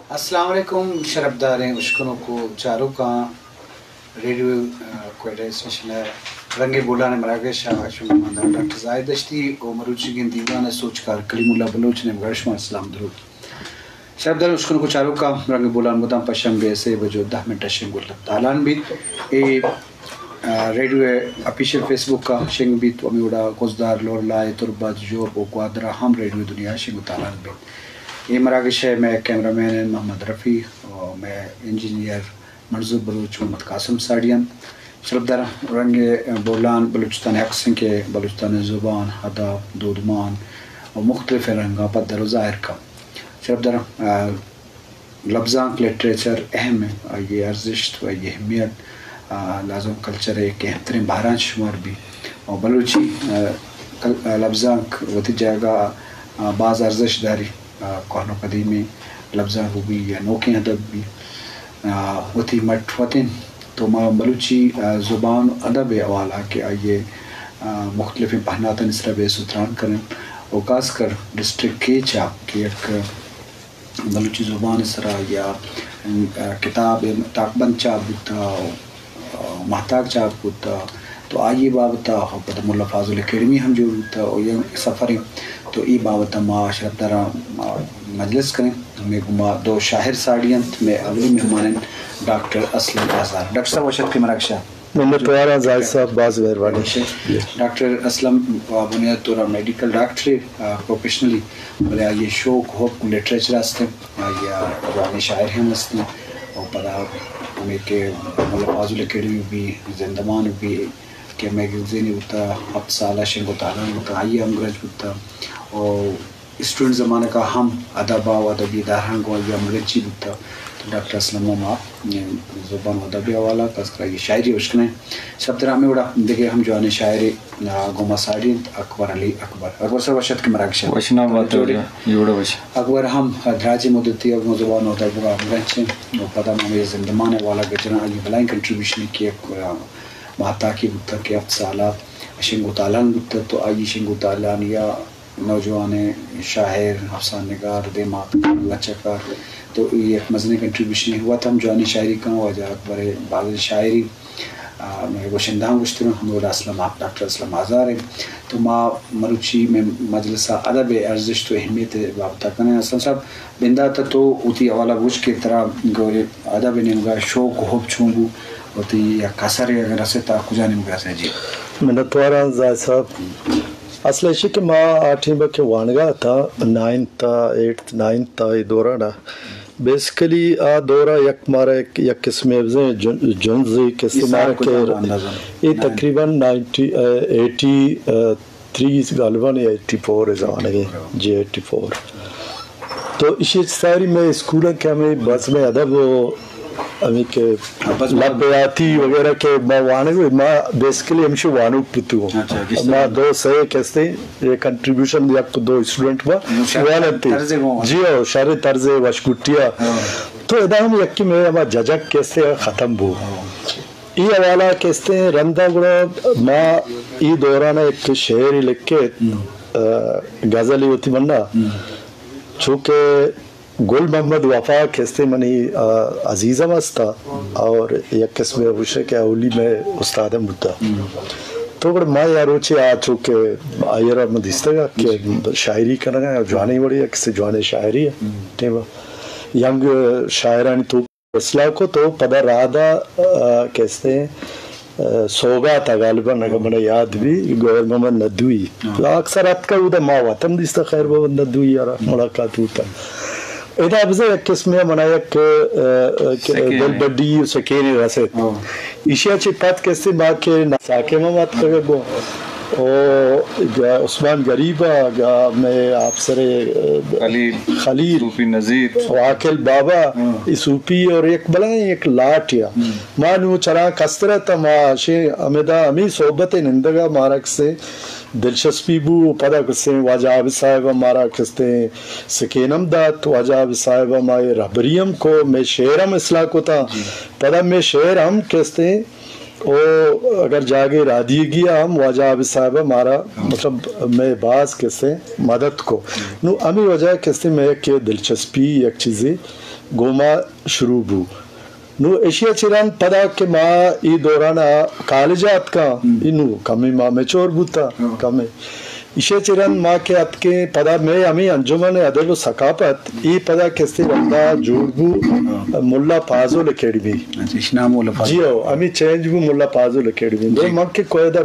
السلام علیکم، شرپداریں اشکنوک و چاروکاں، ریڈیو، آ، کوئٹہ اسٹیشن ءِ رنگ بولان ءِ مراگش ءَ شمئے مہماندار ڈاکٹر زاہد دشتی و مروچیگیں دیوان ءِ سوجکار کلیم اللہ بلوچ نیمگا شمارا سلام درود۔ شرپداریں اشکنوک و چاروکاں، رنگ بولان مدام پشنبے ءِ سے بج و دہ منٹ ءَ شنگ و تالان بیت۔ اے، آ، ریڈیو ءِ آفیشل فیس بک ءَ شنگ بیت و ہمے وڑا کزدار، لورلائی، تربت، ژوب و گوادر ءَ ہم ریڈیو دنیا شنگ و تالان بیت۔ اے مراگش ءِ مئے کیمرہ مین انت محمد رفیع و مئے انجینئر منظور بلوچ محمد قاسم ساڑی انت۔ شرپدار رنگ بولان بلوچستان ءِ عکس انت کہ بلوچستان ءِ زبان، ادب، دودمان و مختلفیں رنگاں پدر و ظاہر کنت۔ شرپدار، آ، لبزانک لٹریچر اہم انت، آئی ءِ ارزشت و آئی ءِ اہمیت، آ، لازم کلچر ءِ یک اہم تریں بہراں چہ شمار بیت۔ و بلوچی، آ، کل-، آ، لبزانک وتی جاگہ ءَ، آ، باز ارزشت داری۔ آ، کوہن و قدیمیں لبزانک بہ بی یا نوکیں ادب بہ بی، آ، وتی مٹ وت انت۔ تو ما بلوچی، آ، زبان و ادب ءِ حوالہ کہ آئی ءِ، آ، مختلفیں پہناتانی سرا بحث و تران کنیں و خاص کر ڈسٹرکٹ کیچ ءَ کہ یک بلوچی زبان ءِ سرا یا، آ، کتاب تاکبند چاپ بوتہ، ماہتاک چاپ بوتہ، تو آئی ءِ بابت ءَ پدا ملا فاضل اکیڈمی ہم جوڑ بوتہ و یک سفرے، تو اے بابت ءَ ما شرپداراں، آ، مجلس کنیں۔ ہمے گوں ما دو شاعر ساڑی انت، مئے اولی مہمان انت ڈاکٹر اسلم آزار۔ ڈاکٹر صاحب وش اتکے مراگش ءَ۔ منتواراں زاہد صاحب، باز مہربانی۔ ڈاکٹر اسلم بنیاد طور ءَ میڈیکل ڈاکٹرے، آ، پروفیشنلی، بلے آئی ءِ شوق حب گوں لٹریچر است انت۔ آئی ءَ جوانیں شاعر ہم است انت و پدا ہمے کہ ملا فاضل اکیڈمی بی، زندمان بی کہ میگزینے بوتہ، ہپت سال ءَ شنگ و تالان بوتہ، آئی ءَ ہمگرنچ بوتہ و اسٹوڈنٹ زمانگ ءَ ہم ادب ءَ و ادبی ادارہاں گوں آئی ءَ ہمگرنچی بوتہ۔ تو ڈاکٹر اسلم ءَ ما زبان و ادب ءِ حوالہ ءَ خاص کر آئی ءِ شاعری ءَ اشکنیں۔ شرپدار ہمے وڑا دگہ ہم جوانیں شاعرے، آ، گوں ما ساڑی انت، اکبر علی اکبر۔ اکبر صاحب وش اتکے مراگش ءَ۔ وش نام بات جوڑے۔ جوڑے وش۔ اکبر ہم دراجیں مدتے ءَ گوں زبان و ادب ءَ ہمگرنچ انت و پدا ما ہمے زندمان ءِ حوالہ ءَ گچیناں، آئی ءِ بلاہیں کنٹریبیوشنے کہ یک، آ، ماہتاکے بوتہ کہ ہپت سال ءَ شنگ و تالان بوتہ، تو آئی ءِ شنگ و تالانی ءَ نوجوانیں شاعر، افسانہ نگار، دیما لچہ کار، تو اے یک مزنیں کنٹریبیوشنے۔ وت ہم جوانیں شاعری کن، واجہ اکبر ءِ بازیں شاعری، آ، مئے گوشندہاں گوشتگ انت، ہمے وڑا اسلم آ-، ڈاکٹر اسلم آزار انت۔ تو ما مروچی مئے مجلس ءَ ادب ءِ ارزشت و اہمیت ءِ بابت ءَ کنیں۔ اسلم صاحب، بندات ءَ تو وتی حوالہ بگوش کہ ترا گورے ادب ءِ نیمگ ءَ شوق و حب چون بو، وتی یک اثرے اگر رسیت آ کجا نیمگ ءَ رسیت؟ جی۔ منتواراں زاہد صاحب۔ اصل ایشی کہ ما آ ٹیم ءَ کہ وانگا اتاں، نائنتھ ءَ، ایٹتھ، نائنتھ ءَ، اے دوران ءَ، بیسیکلی آ دور ءَ یک مارا یک، یک قسمے بزیں جن-، جنزے قسم اے مارا سال کجا کہ اندازہ؟ اے نائن۔ تقریباً نائنٹی، ایٹی تھری غالباً یا ایٹی فور ءِ زمانگ ءَ۔ جی، ایٹی فور۔ تو ایشی ساری مئے اسکول ءَ کہ ہمے بزم ادب و ہمے کہ ہاں، بزم ادب۔ لبیاتی وغیرہ کہ ما وانگ، ما بیسیکلی ہمشی وانوک بوتو۔ اچھا، جی، ما سر۔ دو سے کستے اے کنٹریبیوشن یک دو اسٹوڈنٹ با نو شر وانتے۔ طرز گوں۔ جی ہو، شر طرز وشگٹی ءَ۔ ہاں۔ تو ادا ہم یکی مئے ہما ججک کستے ختم بو۔ ہاں۔ ای حوالہ کستیں رندا گڑا ما ای دوران یک شعری لکھت، ہم۔ آ، غزلی وتی منا۔ ہم۔ چونکہ گل محمد وفا کستیں منی، آ، عزیزم استا اور یک قسم ہوشے کہ اولی مئے استادم بوتا۔ ہم۔ تو گڑا ما یا روچے آ چونکہ آئرا من دیستگا کہ جی۔ شاعری کنگا، جوانی وڑی، یک سے جوانی شاعری ہے۔ ہم۔ ٹیم ینگ شاعرانی تو اصلاح کو تو پدا رادا، آ، کستے، آ، سوگات ءَ غالباً اگہ منا یاد بی، گوہر محمد ندوی۔ ہاں۔ اکثر اتکا اودا ما وطن دیستا خیر محمد ندوی یارا ہم۔ ملاقات ہوتا۔ ادا بزا یک قسمے منا یک، آ، آ، سکین۔ دل بڈی و سکین رسیت۔ ہاں۔ ایشیا چی پت کستے ما کہ ساکے ما اتکا گو۔ او گا عثمان غریب ءَ، گا مئے آپسر، آ، خلیل، خلیل، صوفی نذیر۔ و عاقل بابا، ہاں۔ ای صوفی اور یک بلائیں یک لاٹ یا۔ ہم۔ ما نو چرا کستر ءَ تا ما شے ہمدا ہمیں صحبت نندگا مارا کسے دلچسپی بو، پدا کسے واجہ عابد صاحب مارا کستے سکینم دات، واجہ عابد صاحب ما رہبری ہم کو، مئے شعر ہم اصلاح کو تا۔ جی۔ پدا مئے شعر ہم کستے او اگر جاگے را دیگی ہم واجہ عابد صاحب مارا، مطلب، میں باز کسے مدد کو۔ نو ہمیں وجہ کسے میں یک دلچسپی، یک چیزے گوما شروع بو۔ نو ایشی چران پدا کہ ما ای دوران کالج اتکاں، ای نو کمی ما میچور بوتا، کمی۔ ایشی چران ما کہ اتکیں پدا میں ہمیں انجمن ادب و ثقافت، ای پدا کسے وقتا جوڑ بو ملا فاضل اکیڈمی۔ اچھا، ایشی نام ملا فاضل۔ جی ہو، ہمیں چینج بو ملا فاضل اکیڈمی۔ نو من کہ کوئدہ